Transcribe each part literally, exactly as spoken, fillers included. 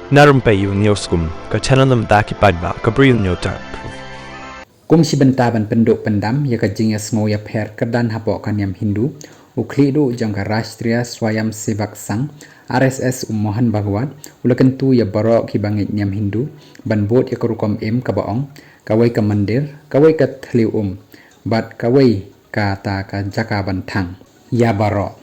Na rympei u News Kum, ka channel na bynta ki paidbah ka Bri u Newtap. Kum shi bynta ban pynduh pyndam ïa ka jingïasngew ïapher kyrdan hapoh ka niam Hindu, u khlieh duh jong ka Rashtriya Swayamsevak Sangh, R S S, u Mohan Bhagwat, u la kyntu ïa baroh ki bangeit niam Hindu ban bud ïa ka rukom im kaba ong, kawei ka mandir, kawei ka thliew um, bad kawei kata ka jaka ban thang ïa baroh.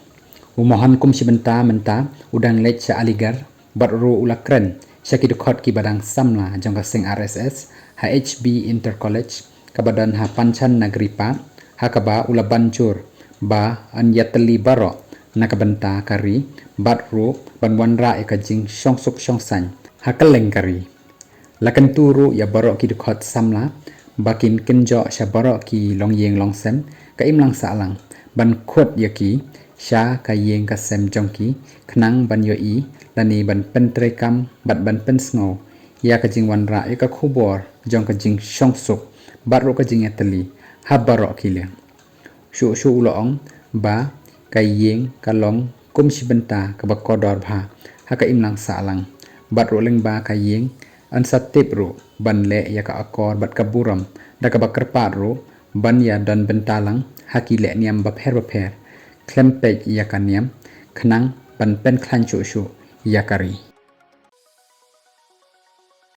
U Mohan kum shi bynta mynta u dang leit sha Aligarh, bad ruh u la kren sha ki dkhot kiba dang samla jong ka seng R S S ha H B Inter College kaba don ha Panchan Nagri Park, ha kaba u la ban jur ba yn ïatylli baroh na ka bynta ka ri, bad ruh ban wanrah ïa ka jingshongsuk shongsaiñ ha kylleng ka ri. La kyntu ruh ïa baroh ki dkhot samla ba kin kynjoh sha baroh ki longïing longsem ka imlang sahlang, ban khot ïa ki sha ka ïing ka sem jong ki, khnang ban ïohi lane ban pyntreikam bad ban pynsngew ïa ka jingwanrah ïa ka khubor jong ka jingshongsuk bad ruh ka jingïatylli ha baroh ki liang. Shuh shuh u la ong ba ka ïing ka long kum shi bynta kaba kordor bha ha ka imlang sahlang, bad ruh lyngba ka ïing yn sa tip ruh ban leh ïa ka akor bad ka burom da kaba kyrpad ruh ban ïa don bynta lang ha ki lehniam bapher bapher, khlem peit ïa ka niam, khnang ban pynkhlaiñ shuh shuh ïa ka ri.